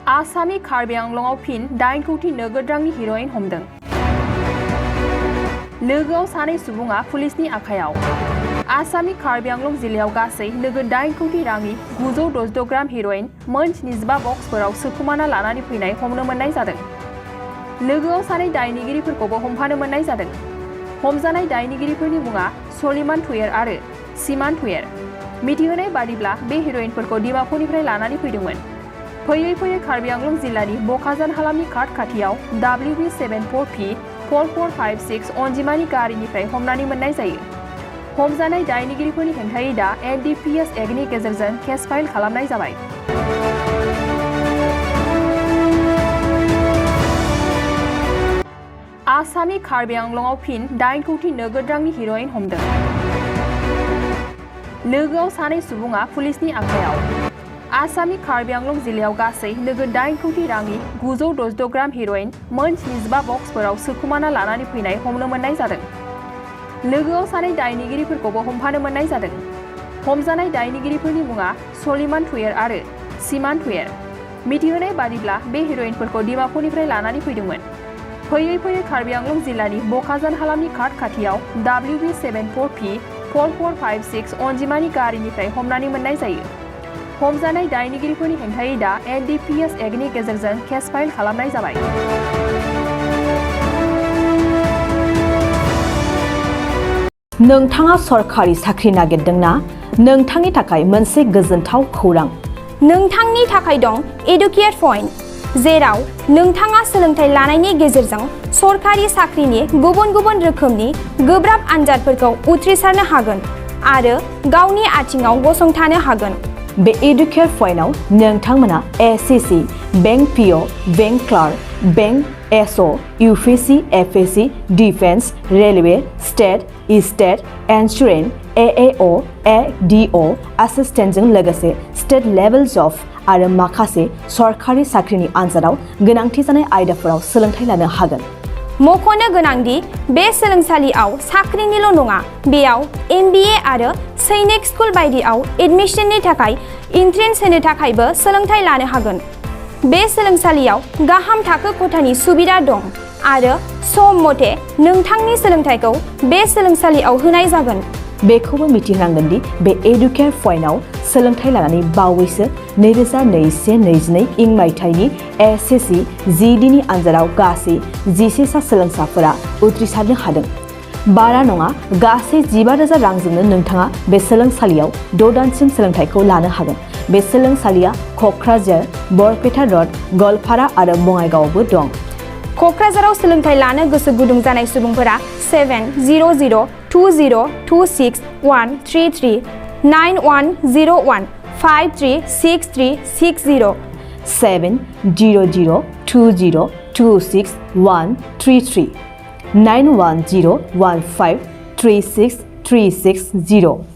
आसामनि कार्बि आंलंआव फिन 8 कौटि नोगोद रांनि हिर'इन हमदों। लोगोआव सानै सुबुङा पुलिसनि आखायाव। आसामनि कार्बि आंलं जिल्लायाव गासै नोगोद 8 कौटि रांनि 966 ग्राम हिर'इन मोन 75 बक्सफोराव सोखुमाना लानानै फैनाय हमनो मोननाय जादों। लोगोआव सानै दायनिगिरिफोरखौबो हमफानो मोननाय जादों। हमजानाय दायनिगिरिफोरनि मुङा सलिमान थुयेर आरो सिमान थुयेर। मिथिहोनाय बादिब्ला बे हिर'इनफोरखौ डिमापुरनिफ्राय लानानै फैदोंमोन। फैयै फैयै कार्बि आंलं जिल्लानि बकाजान हालामनि खाथियाव WB74P 4456 अनजिमानि गारिनिफ्राय हमनानै मोननाय जायो। हमजानाय दायनिगिरिफोरनि हेंथायै दा NDPS एक्टनि गेजेरजों केस फाइल खालामनाय जाबाय। आसामनि कार्बि आंलंआव फिन 8 कौटि नोगोद रांनि हिर'इन हमदों। लोगोआव सानै सुबुङा पुलिसनि आखायाव। आसामनि कार्बि आंलं जिल्लायाव गासै नोगोद 8 कौटि रांनि 966 ग्राम हिर'इन मोन 75 बक्सफोराव सोखुमाना लानानै फैनाय हमनो मोननाय जादों। लोगोआव सानै दायनिगिरिफोरखौबो हमफानो मोननाय जादों। हमजानाय दायनिगिरिफोरनि मुङा सलिमान थुयेर आरो सिमान थुयेर। मिथिहोनाय बादिब्ला बे हिर'इनफोरखौ डिमापुरनिफ्राय लानानै फैदोंमोन। फैयै फैयै कार्बि आंलं जिल्लानि बकाजान हालामनि खाथियाव WB74P 4456 अनजिमानि गारिनिफ्राय हमनानै मोननाय जायो। हमजानाय दायनिगिरिफोरनि हेंथायै दा NDPS एक्टनि गेजेरजों केस फाइल खालामनाय जाबाय। नोंथाङा सरखारि साख्रि नागिरदोंना? नोंथांनि थाखाय मोनसे गोजोनथाव खौरां। नोंथांनि थाखाय दं एडुकेट पइन्ट, जेराव नोंथाङा सोलोंथाइ लानायनि गेजेरजों सरखारि साख्रिनि गुबुन गुबुन रोखोमनि गोब्राब आनजादफोरखौ उथ्रिसारनो हागोन आरो गावनि आथिङाव गसंथानो हागोन। बे एडुकेट पइन्टआव नोंथांमोना SSC, bank PO, bank clerk, bank SO, UPSC, FSC, defence, railway, state, insurance, AAO, ADO, एसिस्टेन्टजों लोगोसे स्टेट लेभेल जब आरो माखासे सरखारि साख्रिनि आनजादाव गोनांथि जानाय आयदाफोराव सोलोंथाइ लानो हागोन। मख'नो गोनांदि बे सोलोंसालियाव साख्रिनिल' नङा, बेयाव MBA आरो सैनिक स्कुल बायदियाव एडमिशननि थाखाय एन्ट्रेन्स होनो थाखायबो सोलोंथाइ लानो हागोन। बे सोलोंसालियाव गाहाम थाखो खथानि सुबिदा दं आरो सम मथे नोंथांनि सोलोंथाइखौ बे सोलोंसालियाव होनाय जागोन। बेखौबो मिथिनांगोन दि बे एडुकेट पइन्टआव सोलोंथाइ लानानै बावैसो 2021-22 इं मायथाइनि SSC GD नि आनजादाव गासै 11 सा सोलोंसाफोरा उथ्रिसारनो हादों। बारा नङा, गासै 15,000 रांजोंनो नोंथाङा बे सोलोंसालियाव 6 दानसिम सोलोंथाइखौ लानो हागोन। बे सोलोंसालिया क'क्राझार, बरपेटा रड, गवालपारा आरो बङाइगावआवबो दं। क'क्राझाराव सोलोंथाइ लानो गोसो गुदुं जानाय सुबुंफोरा 700-226-133 9101 536360 700-226-133 9101 536360